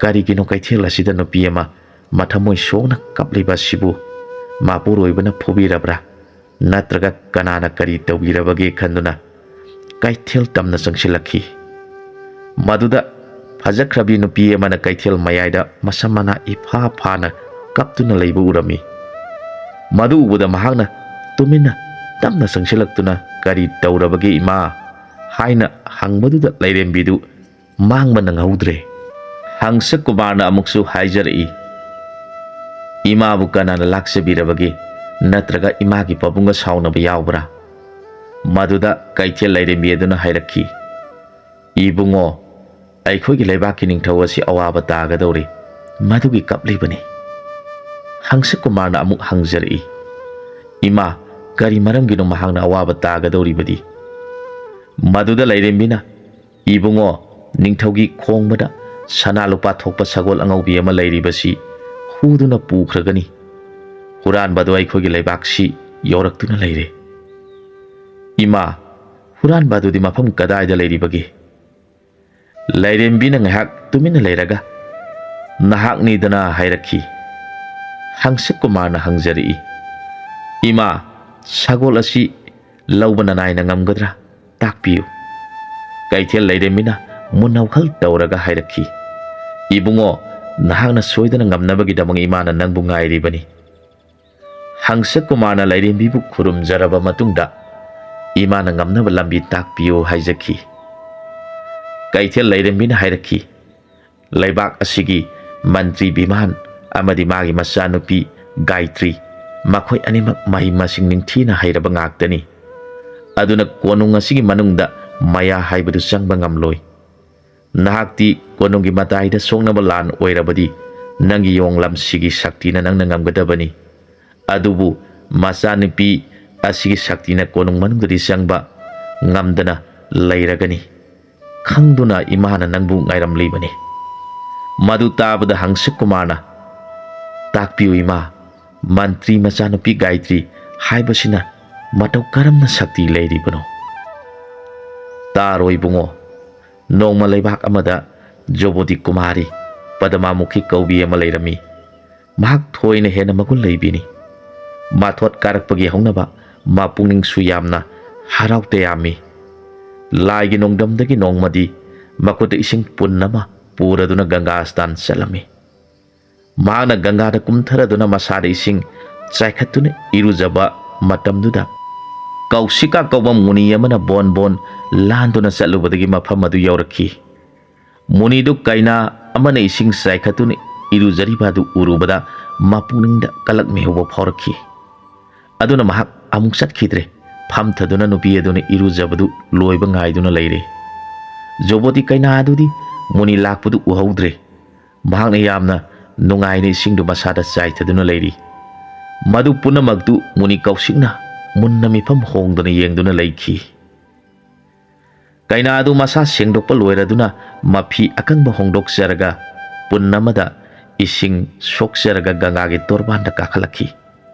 "ꯀꯔꯤꯒꯤꯅꯣ ꯀꯩꯊꯦꯜ ꯑꯁꯤꯗ ꯅꯨꯄꯤ ꯑꯃ ꯃꯊꯃꯣꯏ ꯁꯣꯛꯅ ꯀꯞꯂꯤꯕ ꯑꯁꯤꯕꯨ ꯃꯄꯨꯔꯣꯏꯕꯅ ꯐꯨꯕꯤꯔꯕ꯭ꯔꯥ? ꯅꯠꯇ꯭ꯔꯒ ꯀꯅꯥꯅ ꯀꯔꯤ ꯇꯧꯕꯤꯔꯕꯒꯦ?" ꯈꯟꯗꯨꯅ ꯀꯩꯊꯦꯜ ꯇꯝꯅ ꯆꯪꯁꯤꯜꯂꯛꯈꯤ꯫ ꯃꯗꯨꯗ ꯐꯖꯈ꯭ꯔꯕꯤ ꯅꯨꯄꯤ ꯑꯃꯅ ꯀꯩꯊꯦꯜ ꯃꯌꯥꯏꯗ ꯃꯁꯝ ꯃꯅꯥ ꯏꯐꯥ ꯐꯥꯅ ꯀꯞꯇꯨꯅ ꯂꯩꯕ ꯎꯔꯝꯃꯤ꯫ ꯃꯗꯨ ꯎꯕꯗ ꯃꯍꯥꯛꯅ ꯇꯨꯃꯤꯟꯅ ꯇꯞꯅ ꯆꯪꯁꯤꯜꯂꯛꯇꯨꯅ, "ꯀꯔꯤ ꯇꯧꯔꯕꯒꯦ ꯏꯃꯥ?" ꯍꯥꯏꯅ ꯍꯪꯕꯗꯨꯗ ꯂꯥꯏꯔꯦꯝꯕꯤꯗꯨ ꯃꯥꯡꯕ ꯅꯪꯍꯧꯗ꯭ꯔꯦ꯫ ꯍꯪꯁꯀꯨꯃꯥꯔꯅ ꯑꯃꯨꯛꯁꯨ ꯍꯥꯏꯖꯔꯛꯏ, "ꯏꯃꯥꯕꯨ ꯀꯅꯥꯅ ꯂꯥꯛꯆꯕꯤꯔꯕꯒꯦ? ꯅꯠꯇ꯭ꯔꯒ ꯏꯃꯥꯒꯤ ꯄꯥꯕꯨꯡꯒ ꯁꯥꯎꯅꯕ ꯌꯥꯎꯕ꯭ꯔꯥ?" ꯃꯗꯨꯗ ꯀꯩꯊꯦꯜ ꯂꯥꯏꯔꯦꯝꯕꯤ ꯑꯗꯨꯅ ꯍꯥꯏꯔꯛꯈꯤ, "ꯏꯕꯨꯡꯉꯣ, ꯑꯩꯈꯣꯏꯒꯤ ꯂꯩꯕꯥꯛꯀꯤ ꯅꯤꯡꯊꯧ ꯑꯁꯤ ꯑꯋꯥꯕ ꯇꯥꯒꯗꯧꯔꯤ, ꯃꯗꯨꯒꯤ ꯀꯞꯂꯤꯕꯅꯤ꯫" ꯍꯪꯁꯀꯨꯃꯥꯔꯅ ꯑꯃꯨꯛ ꯍꯪꯖꯔꯛꯏ, "ꯏꯃꯥ, ꯀꯔꯤ ꯃꯔꯝꯒꯤꯅꯣ ꯃꯍꯥꯛꯅ ꯑꯋꯥꯕ ꯇꯥꯒꯗꯧꯔꯤꯕꯗꯤ?" ꯃꯗꯨꯗ ꯂꯥꯏꯔꯦꯝꯕꯤꯅ, "ꯏꯕꯨꯡꯉꯣ, ꯅꯤꯡꯊꯧꯒꯤ ꯈꯣꯡꯕꯗ ꯁꯅꯥ ꯂꯨꯄꯥ ꯊꯣꯛꯄ ꯁꯒꯣꯜ ꯑꯉꯧꯕꯤ ꯑꯃ ꯂꯩꯔꯤꯕꯁꯤ ꯍꯨꯗꯨꯅ ꯄꯨꯈ꯭ꯔꯒꯅꯤ꯫ ꯍꯨꯔꯥꯟꯕ ꯑꯗꯨ ꯑꯩꯈꯣꯏꯒꯤ ꯂꯩꯕꯥꯛꯁꯤ ꯌꯧꯔꯛꯇꯨꯅ ꯂꯩꯔꯦ꯫" "ꯏꯃꯥ, ꯍꯨꯔꯥꯟꯕ ꯑꯗꯨꯗꯤ ꯃꯐꯝ ꯀꯗꯥꯏꯗ ꯂꯩꯔꯤꯕꯒꯦ?" ꯂꯥꯏꯔꯦꯝꯕꯤꯅ ꯉꯥꯏꯍꯥꯛ ꯇꯨꯃꯤꯟꯅ ꯂꯩꯔꯒ, "ꯅꯍꯥꯛꯅꯤꯗꯅ" ꯍꯥꯏꯔꯛꯈꯤ꯫ ꯍꯪꯁꯀꯨꯃꯥꯔꯅ ꯍꯪꯖꯔꯛꯏ, "ꯏꯃꯥ, ꯁꯒꯣꯜ ꯑꯁꯤ ꯂꯧꯕ ꯅꯅꯥꯏꯅ ꯉꯝꯒꯗ꯭ꯔꯥ? ꯇꯥꯛꯄꯤꯌꯨ꯫" ꯀꯩꯊꯦꯜ ꯂꯥꯏꯔꯦꯝꯕꯤꯅ ꯃꯨꯟꯅ ꯋꯥꯈꯜ ꯇꯧꯔꯒ ꯍꯥꯏꯔꯛꯈꯤ, "ꯏꯕꯨꯡꯉꯣ, ꯅꯍꯥꯛꯅ ꯁꯣꯏꯗꯅ ꯉꯝꯅꯕꯒꯤꯗꯃꯛ ꯏꯃꯥꯅ ꯅꯪꯕꯨ ꯉꯥꯏꯔꯤꯕꯅꯤ꯫" ꯍꯪꯁꯀꯨꯃꯥꯔꯅ ꯂꯥꯏꯔꯦꯝꯕꯤꯕꯨ ꯈꯨꯔꯨꯝꯖꯔꯕ ꯃꯇꯨꯡꯗ, "ꯏꯃꯥꯅ ꯉꯝꯅꯕ ꯂꯝꯕꯤ ꯇꯥꯛꯄꯤꯌꯨ" ꯍꯥꯏꯖꯈꯤ꯫ ꯀꯩꯊꯦꯜ ꯂꯥꯏꯔꯦꯝꯕꯤꯅ ꯍꯥꯏꯔꯛꯈꯤ, "ꯂꯩꯕꯥꯛ ꯑꯁꯤꯒꯤ ꯃꯟꯇ꯭ꯔꯤ ꯕꯤꯃꯥꯟ ꯑꯃꯗꯤ ꯃꯥꯒꯤ ꯃꯆꯥꯅꯨꯄꯤ ꯒꯥꯌꯇ꯭ꯔꯤ, ꯃꯈꯣꯏ ꯑꯅꯤꯃꯛ ꯃꯍꯩ ꯃꯁꯤꯡ ꯅꯤꯡꯊꯤꯅ ꯍꯩꯔꯕ ꯉꯥꯛꯇꯅꯤ꯫ ꯑꯗꯨꯅ ꯀꯣꯅꯨꯡ ꯑꯁꯤꯒꯤ ꯃꯅꯨꯡꯗ ꯃꯌꯥ ꯍꯥꯏꯕꯗꯨ ꯆꯪꯕ ꯉꯝꯂꯣꯏ꯫ ꯅꯍꯥꯛꯇꯤ ꯀꯣꯅꯨꯡꯒꯤ ꯃꯇꯥꯏꯗ ꯁꯣꯛꯅꯕ ꯂꯥꯟ ꯑꯣꯏꯔꯕꯗꯤ ꯅꯪꯒꯤ ꯌꯣꯡꯂꯝꯁꯤꯒꯤ ꯁꯛꯇꯤꯅ ꯅꯪꯅ ꯉꯝꯒꯗꯕꯅꯤ꯫ ꯑꯗꯨꯕꯨ ꯃꯆꯥꯅꯨꯄꯤ ꯑꯁꯤꯒꯤ ꯁꯛꯇꯤꯅ ꯀꯣꯅꯨꯡ ꯃꯅꯨꯡꯗꯗꯤ ꯆꯪꯕ ꯉꯝꯗꯅ ꯂꯩꯔꯒꯅꯤ꯫ ꯈꯪꯗꯨꯅ ꯏꯃꯥꯅ ꯅꯪꯕꯨ ꯉꯥꯏꯔꯝꯂꯤꯕꯅꯤ꯫" ꯃꯗꯨ ꯇꯥꯕꯗ ꯍꯪꯁꯀꯨꯃꯥꯔꯅ, "ꯇꯥꯛꯄꯤꯌꯨ ꯏꯃꯥ, ꯃꯟꯇ꯭ꯔꯤ ꯃꯆꯥꯅꯨꯄꯤ ꯒꯥꯌꯇ꯭ꯔꯤ ꯍꯥꯏꯕꯁꯤꯅ ꯃꯇꯧ ꯀꯔꯝꯅ ꯁꯛꯇꯤ ꯂꯩꯔꯤꯕꯅꯣ? ꯇꯥꯔꯣ ꯏꯕꯨꯡꯉꯣ, ꯅꯣꯡꯃ ꯂꯩꯕꯥꯛ ꯑꯃꯗ ꯖꯣꯕꯣꯇꯤ ꯀꯨꯃꯥꯔꯤ ꯄꯗꯃꯥꯃꯨꯈꯤ ꯀꯧꯕꯤ ꯑꯃ ꯂꯩꯔꯝꯃꯤ꯫ ꯃꯍꯥꯛ ꯊꯣꯏꯅ ꯍꯦꯟꯅ ꯃꯒꯨꯟ ꯂꯩꯕꯤꯅꯤ꯫ ꯃꯊꯣꯠ ꯀꯥꯔꯛꯄꯒꯤ ꯍꯧꯅꯕ ꯃꯄꯨꯛꯅꯤꯡꯁꯨ ꯌꯥꯝꯅ ꯍꯔꯥꯎ ꯇꯌꯥꯝꯃꯤ꯫ ꯂꯥꯏꯒꯤ ꯅꯣꯡꯗꯝꯗꯒꯤ ꯅꯣꯡꯃꯗꯤ ꯃꯈꯨꯠꯇ ꯏꯁꯤꯡ ꯄꯨꯟ ꯑꯃ ꯄꯨꯔꯗꯨꯅ ꯒꯪꯒꯥ ꯁ꯭ꯅꯥꯟ ꯆꯠꯂꯝꯃꯤ꯫ ꯃꯍꯥꯛꯅ ꯒꯪꯒꯥꯗ ꯀꯨꯝꯊꯔꯗꯨꯅ ꯃꯁꯥꯗ ꯏꯁꯤꯡ ꯆꯥꯏꯈꯠꯇꯨꯅ ꯏꯔꯨꯖꯕ ꯃꯇꯝꯗꯨꯗ, ꯀꯧꯁꯤꯀꯥ ꯀꯧꯕ ꯃꯨꯅꯤ ꯑꯃꯅ ꯕꯣꯟ ꯕꯣꯟ ꯂꯥꯟꯗꯨꯅ ꯆꯠꯂꯨꯕꯗꯒꯤ ꯃꯐꯝ ꯑꯗꯨ ꯌꯧꯔꯛꯈꯤ꯫ ꯃꯨꯅꯤꯗꯨ ꯀꯩꯅꯥ ꯑꯃꯅ ꯏꯁꯤꯡ ꯆꯥꯏꯈꯠꯇꯨꯅ ꯏꯔꯨꯖꯔꯤꯕ ꯑꯗꯨ ꯎꯔꯨꯕꯗ ꯃꯄꯨꯛꯅꯤꯡꯗ ꯀꯂꯛ ꯃꯤꯍꯧꯕ ꯐꯥꯎꯔꯛꯈꯤ꯫ ꯑꯗꯨꯅ ꯃꯍꯥꯛ ꯑꯃꯨꯛ ꯆꯠꯈꯤꯗ꯭ꯔꯦ꯫ ꯐꯝꯊꯗꯨꯅ ꯅꯨꯄꯤ ꯑꯗꯨꯅ ꯏꯔꯨꯖꯕꯗꯨ ꯂꯣꯏꯕ ꯉꯥꯏꯗꯨꯅ ꯂꯩꯔꯦ꯫ ꯖꯣꯕꯣꯇꯤ ꯀꯩꯅꯥ ꯑꯗꯨꯗꯤ ꯃꯨꯅꯤ ꯂꯥꯛꯄꯗꯨ ꯎꯍꯧꯗ꯭ꯔꯦ꯫ ꯃꯍꯥꯛꯅ ꯌꯥꯝꯅ ꯅꯨꯡꯉꯥꯏꯅ ꯏꯁꯤꯡꯗꯨ ꯃꯁꯥꯗ ꯆꯥꯏꯊꯗꯨꯅ ꯂꯩꯔꯤ꯫ ꯃꯗꯨ ꯄꯨꯝꯅꯃꯛꯇꯨ ꯃꯨꯅꯤ ꯀꯧꯁꯤꯛꯅ ꯃꯨꯟꯅ ꯃꯤꯐꯝ ꯍꯣꯡꯗꯅ ꯌꯦꯡꯗꯨꯅ ꯂꯩꯈꯤ꯫ ꯀꯩꯅꯥ ꯑꯗꯨ ꯃꯁꯥ ꯁꯦꯡꯗꯣꯛꯄ ꯂꯣꯏꯔꯗꯨꯅ ꯃꯐꯤ ꯑꯀꯪꯕ ꯍꯣꯡꯗꯣꯛꯆꯔꯒ ꯄꯨꯟ ꯑꯃꯗ ꯏꯁꯤꯡ ꯁꯣꯛꯆꯔꯒ ꯒꯪꯒꯥꯒꯤ ꯇꯣꯔꯕꯥꯟꯗ ꯀꯥꯈꯠꯂꯛꯈꯤ꯫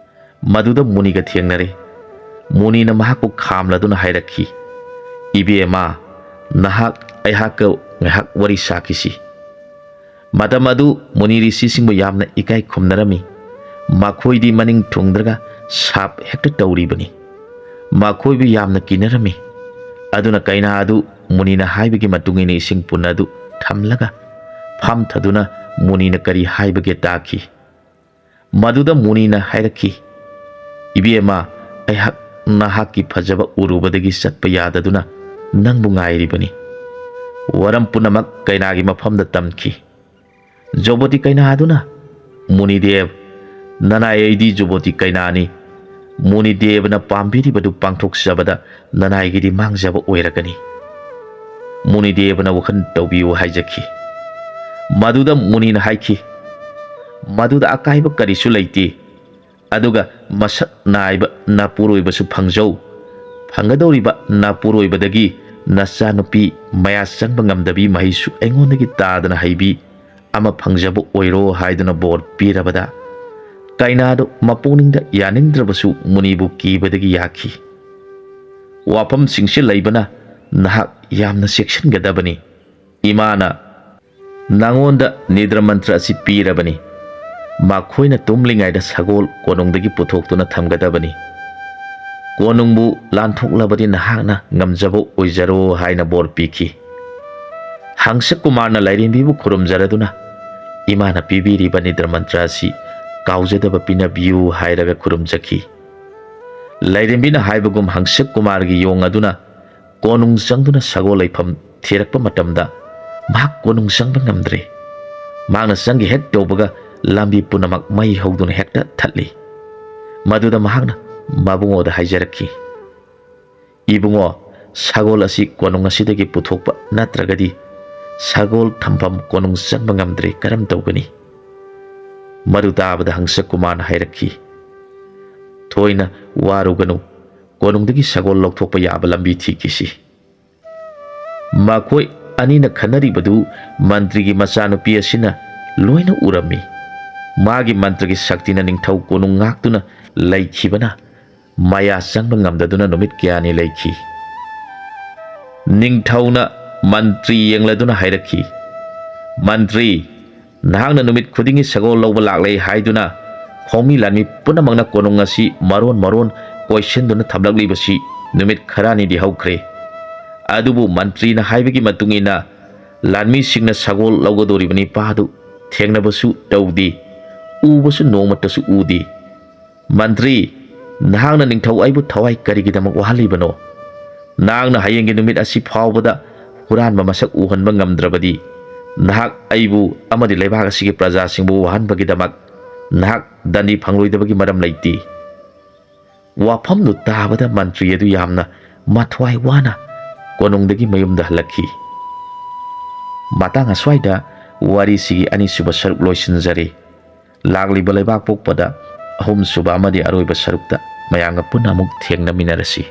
ꯃꯗꯨꯗ ꯃꯨꯅꯤꯒ ꯊꯦꯡꯅꯔꯦ꯫ ꯃꯨꯅꯤꯅ ꯃꯍꯥꯛꯄꯨ ꯈꯥꯝꯂꯗꯨꯅ ꯍꯥꯏꯔꯛꯈꯤ, "ꯏꯕꯦꯝꯃ, ꯅꯍꯥꯛ ꯑꯩꯍꯥꯛꯀ ꯉꯥꯏꯍꯥꯛ ꯋꯥꯔꯤ ꯁꯥꯈꯤꯁꯤ꯫" ꯃꯇꯝ ꯑꯗꯨ ꯃꯨꯅꯤ ꯔꯤꯁꯤꯁꯤꯡꯕꯨ ꯌꯥꯝꯅ ꯏꯀꯥꯏ ꯈꯨꯝꯅꯔꯝꯃꯤ꯫ ꯃꯈꯣꯏꯗꯤ ꯃꯅꯤꯡ ꯊꯨꯡꯗ꯭ꯔꯒ ꯁꯥꯞ ꯍꯦꯛꯇ ꯇꯧꯔꯤꯕꯅꯤ꯫ ꯃꯈꯣꯏꯕꯨ ꯌꯥꯝꯅ ꯀꯤꯅꯔꯝꯃꯤ꯫ ꯑꯗꯨꯅ ꯀꯩꯅꯥ ꯑꯗꯨ ꯃꯨꯅꯤꯅ ꯍꯥꯏꯕꯒꯤ ꯃꯇꯨꯡ ꯏꯟꯅ ꯏꯁꯤꯡ ꯄꯨꯟ ꯑꯗꯨ ꯊꯝꯂꯒ ꯐꯝꯊꯗꯨꯅ ꯃꯨꯅꯤꯅ ꯀꯔꯤ ꯍꯥꯏꯕꯒꯦ ꯇꯥꯈꯤ꯫ ꯃꯗꯨꯗ ꯃꯨꯅꯤꯅ ꯍꯥꯏꯔꯛꯈꯤ, "ꯏꯕꯦꯝꯃ, ꯑꯩꯍꯥꯛ ꯅꯍꯥꯛꯀꯤ ꯐꯖꯕ ꯎꯔꯨꯕꯗꯒꯤ ꯆꯠꯄ ꯌꯥꯗꯗꯨꯅ ꯅꯪꯕꯨ ꯉꯥꯏꯔꯤꯕꯅꯤ꯫" ꯋꯥꯔꯝ ꯄꯨꯝꯅꯃꯛ ꯀꯩꯅꯥꯒꯤ ꯃꯐꯝꯗ ꯇꯝꯈꯤ꯫ ꯖꯣꯕꯣꯇꯤ ꯀꯩꯅꯥ ꯑꯗꯨꯅ, "ꯃꯨꯅꯤꯗꯦꯕ, ꯅꯅꯥꯏ ꯑꯩꯗꯤ ꯖꯣꯕꯣꯇꯤ ꯀꯩꯅꯥꯅꯤ꯫ ꯃꯨꯅꯤꯗꯦꯕꯅ ꯄꯥꯝꯕꯤꯔꯤꯕꯗꯨ ꯄꯥꯡꯊꯣꯛꯆꯕꯗ ꯅꯅꯥꯏꯒꯤꯗꯤ ꯃꯥꯡꯖꯕ ꯑꯣꯏꯔꯒꯅꯤ꯫ ꯃꯨꯅꯤꯗꯦꯕꯅ ꯋꯥꯈꯜ ꯇꯧꯕꯤꯌꯨ" ꯍꯥꯏꯖꯈꯤ꯫ ꯃꯗꯨꯗ ꯃꯨꯅꯤꯅ ꯍꯥꯏꯈꯤ, "ꯃꯗꯨꯗ ꯑꯀꯥꯏꯕ ꯀꯔꯤꯁꯨ ꯂꯩꯇꯦ꯫ ꯑꯗꯨꯒ ꯃꯁꯛ ꯅꯥꯏꯕ ꯅꯥꯄꯨꯔꯣꯏꯕꯁꯨ ꯐꯪꯖꯧ꯫ ꯐꯪꯒꯗꯧꯔꯤꯕ ꯅꯥꯄꯨꯔꯣꯏꯕꯗꯒꯤ ꯅꯆꯥꯅꯨꯄꯤ ꯃꯌꯥ ꯆꯪꯕ ꯉꯝꯗꯕꯤ ꯃꯍꯩꯁꯨ ꯑꯩꯉꯣꯟꯗꯒꯤ ꯇꯥꯗꯅ ꯍꯩꯕꯤ ꯑꯃ ꯐꯪꯖꯕ ꯑꯣꯏꯔꯣ" ꯍꯥꯏꯗꯨꯅ ꯕꯣꯔ ꯄꯤꯔꯕꯗ, ꯀꯩꯅꯥꯗꯨ ꯃꯄꯨꯛꯅꯤꯡꯗ ꯌꯥꯅꯤꯡꯗ꯭ꯔꯕꯁꯨ ꯃꯨꯅꯤꯕꯨ ꯀꯤꯕꯗꯒꯤ ꯌꯥꯈꯤ꯫ "ꯋꯥꯐꯝꯁꯤꯡꯁꯤ ꯂꯩꯕꯅ ꯅꯍꯥꯛ ꯌꯥꯝꯅ ꯆꯦꯛꯁꯤꯟꯒꯗꯕꯅꯤ꯫ ꯏꯃꯥꯅ ꯅꯉꯣꯟꯗ ꯅꯤꯗ꯭ꯔ ꯃꯟꯇ꯭ꯔ ꯑꯁꯤ ꯄꯤꯔꯕꯅꯤ꯫ ꯃꯈꯣꯏꯅ ꯇꯨꯝꯂꯤꯉꯩꯗ ꯁꯒꯣꯜ ꯀꯣꯅꯨꯡꯗꯒꯤ ꯄꯨꯊꯣꯛꯇꯨꯅ ꯊꯝꯒꯗꯕꯅꯤ꯫ ꯀꯣꯅꯨꯡꯕꯨ ꯂꯥꯟꯊꯣꯛꯂꯕꯗꯤ ꯅꯍꯥꯛꯅ ꯉꯝꯖꯕ ꯑꯣꯏꯖꯔꯣ" ꯍꯥꯏꯅ ꯕꯣꯔ ꯄꯤꯈꯤ꯫ ꯍꯪꯁ ꯀꯨꯃꯥꯔꯅ ꯂꯥꯏꯔꯦꯝꯕꯤꯕꯨ ꯈꯨꯔꯨꯝꯖꯔꯗꯨꯅ, "ꯏꯃꯥꯅ ꯄꯤꯕꯤꯔꯤꯕ ꯅꯤꯗ꯭ꯔ ꯃꯟꯇ꯭ꯔ ꯑꯁꯤ ꯀꯥꯎꯖꯗꯕ ꯄꯤꯅꯕꯤꯌꯨ" ꯍꯥꯏꯔꯒ ꯈꯨꯔꯨꯝꯖꯈꯤ꯫ ꯂꯥꯏꯔꯦꯝꯕꯤꯅ ꯍꯥꯏꯕꯒꯨꯝ ꯍꯪꯁ ꯀꯨꯃꯥꯔꯒꯤ ꯌꯣꯡ ꯑꯗꯨꯅ ꯀꯣꯅꯨꯡ ꯆꯪꯗꯨꯅ ꯁꯒꯣꯜ ꯂꯩꯐꯝ ꯊꯤꯔꯛꯄ ꯃꯇꯝꯗ, ꯃꯍꯥꯛ ꯀꯣꯅꯨꯡ ꯆꯪꯕ ꯉꯝꯗ꯭ꯔꯦ꯫ ꯃꯍꯥꯛꯅ ꯆꯪꯒꯦ ꯍꯦꯛ ꯇꯧꯕꯒ, ꯂꯝꯕꯤ ꯄꯨꯝꯅꯃꯛ ꯃꯩ ꯍꯧꯗꯨꯅ ꯍꯦꯛꯇ ꯊꯠꯂꯤ꯫ ꯃꯗꯨꯗ ꯃꯍꯥꯛꯅ ꯃꯕꯨꯡꯉꯣꯗ ꯍꯥꯏꯖꯔꯛꯈꯤ, "ꯏꯕꯨꯡꯉꯣ, ꯁꯒꯣꯜ ꯑꯁꯤ ꯀꯣꯅꯨꯡ ꯑꯁꯤꯗꯒꯤ ꯄꯨꯊꯣꯛꯄ ꯅꯠꯇ꯭ꯔꯒꯗꯤ ꯁꯒꯣꯜ ꯊꯝꯐꯝ ꯀꯣꯅꯨꯡ ꯆꯪꯕ ꯉꯝꯗ꯭ꯔꯦ, ꯀꯔꯝ ꯇꯧꯒꯅꯤ?" ꯃꯗꯨ ꯇꯥꯕꯗ ꯍꯪꯁ ꯀꯨꯃꯥꯔꯅ ꯍꯥꯏꯔꯛꯈꯤ, "ꯊꯣꯏꯅ ꯋꯥꯔꯨꯒꯅꯨ, ꯀꯣꯅꯨꯡꯗꯒꯤ ꯁꯒꯣꯜ ꯂꯧꯊꯣꯛꯄ ꯌꯥꯕ ꯂꯝꯕꯤ ꯊꯤꯈꯤꯁꯤ"꯫ ꯃꯈꯣꯏ ꯑꯅꯤꯅ ꯈꯟꯅꯔꯤꯕꯗꯨ ꯃꯟꯇ꯭ꯔꯤꯒꯤ ꯃꯆꯥꯅꯨꯄꯤ ꯑꯁꯤꯅ ꯂꯣꯏꯅ ꯎꯔꯝꯃꯤ꯫ ꯃꯥꯒꯤ ꯃꯟꯇ꯭ꯔꯒꯤ ꯁꯛꯇꯤꯅ ꯅꯤꯡꯊꯧ ꯀꯣꯅꯨꯡ ꯉꯥꯛꯇꯨꯅ ꯂꯩꯈꯤꯕꯅ, ꯃꯌꯥ ꯆꯪꯕ ꯉꯝꯗꯗꯨꯅ ꯅꯨꯃꯤꯠ ꯀꯌꯥꯅꯤ ꯂꯩꯈꯤ꯫ ꯅꯤꯡꯊꯧꯅ ꯃꯟꯇ꯭ꯔꯤ ꯌꯦꯡꯂꯗꯨꯅ ꯍꯥꯏꯔꯛꯈꯤ, "ꯃꯟꯇ꯭ꯔꯤ, ꯅꯍꯥꯛꯅ ꯅꯨꯃꯤꯠ ꯈꯨꯗꯤꯡꯒꯤ ꯁꯒꯣꯜ ꯂꯧꯕ ꯂꯥꯛꯂꯦ ꯍꯥꯏꯗꯨꯅ ꯈꯣꯡꯃꯤ ꯂꯥꯟꯃꯤ ꯄꯨꯝꯅꯃꯛꯅ ꯀꯣꯅꯨꯡ ꯑꯁꯤ ꯃꯔꯣꯟ ꯃꯔꯣꯟ ꯀꯣꯏꯁꯤꯟꯗꯨꯅ ꯊꯝꯂꯛꯂꯤꯕꯁꯤ ꯅꯨꯃꯤꯠ ꯈꯔꯅꯤꯗꯤ ꯍꯧꯈ꯭ꯔꯦ꯫ ꯑꯗꯨꯕꯨ ꯃꯟꯇ꯭ꯔꯤꯅ ꯍꯥꯏꯕꯒꯤ ꯃꯇꯨꯡ ꯏꯟꯅ ꯂꯥꯟꯃꯤꯁꯤꯡꯅ ꯁꯒꯣꯜ ꯂꯧꯒꯗꯧꯔꯤꯕ ꯅꯤꯄꯥꯗꯨ ꯊꯦꯡꯅꯕꯁꯨ ꯇꯧꯗꯦ, ꯎꯕꯁꯨ ꯅꯣꯡꯃꯇꯁꯨ ꯎꯗꯦ꯫ ꯃꯟꯇ꯭ꯔꯤ, ꯅꯍꯥꯛꯅ ꯅꯤꯡꯊꯧ ꯑꯩꯕꯨ ꯊꯋꯥꯏ ꯀꯔꯤꯒꯤꯗꯃꯛ ꯋꯥꯍꯜꯂꯤꯕꯅꯣ? ꯅꯍꯥꯛꯅ ꯍꯌꯦꯡꯒꯤ ꯅꯨꯃꯤꯠ ꯑꯁꯤ ꯐꯥꯎꯕꯗ ꯍꯨꯔꯥꯟꯕ ꯃꯁꯛ ꯎꯍꯟꯕ ꯉꯝꯗ꯭ꯔꯕꯗꯤ, ꯅꯍꯥꯛ ꯑꯩꯕꯨ ꯑꯃꯗꯤ ꯂꯩꯕꯥꯛ ꯑꯁꯤꯒꯤ ꯄ꯭ꯔꯖꯥꯁꯤꯡꯕꯨ ꯋꯥꯍꯟꯕꯒꯤꯗꯃꯛ ꯅꯍꯥꯛ ꯗꯟꯗꯤ ꯐꯪꯂꯣꯏꯗꯕꯒꯤ ꯃꯔꯝ ꯂꯩꯇꯦ"꯫ ꯋꯥꯐꯝꯗꯨ ꯇꯥꯕꯗ ꯃꯟꯇ꯭ꯔꯤ ꯑꯗꯨ ꯌꯥꯝꯅ ꯃꯊ꯭ꯋꯥꯏ ꯋꯥꯅ ꯀꯣꯅꯨꯡꯗꯒꯤ ꯃꯌꯨꯝꯗ ꯍꯜꯂꯛꯈꯤ꯫ ꯃꯇꯥꯡ ꯑꯁ꯭ꯋꯥꯏꯗ ꯋꯥꯔꯤꯁꯤꯒꯤ ꯑꯅꯤꯁꯨꯕ ꯁꯔꯨꯛ ꯂꯣꯏꯁꯤꯟꯖꯔꯦ꯫ ꯂꯥꯛꯂꯤꯕ ꯂꯩꯕꯥꯛ ꯄꯣꯛꯄꯗ ꯑꯍꯨꯝꯁꯨꯕ ꯑꯃꯗꯤ ꯑꯔꯣꯏꯕ ꯁꯔꯨꯛꯇ ꯃꯌꯥꯝꯒ ꯄꯨꯟꯅ ꯑꯃꯨꯛ ꯊꯦꯡꯅꯃꯤꯟꯅꯔꯁꯤ꯫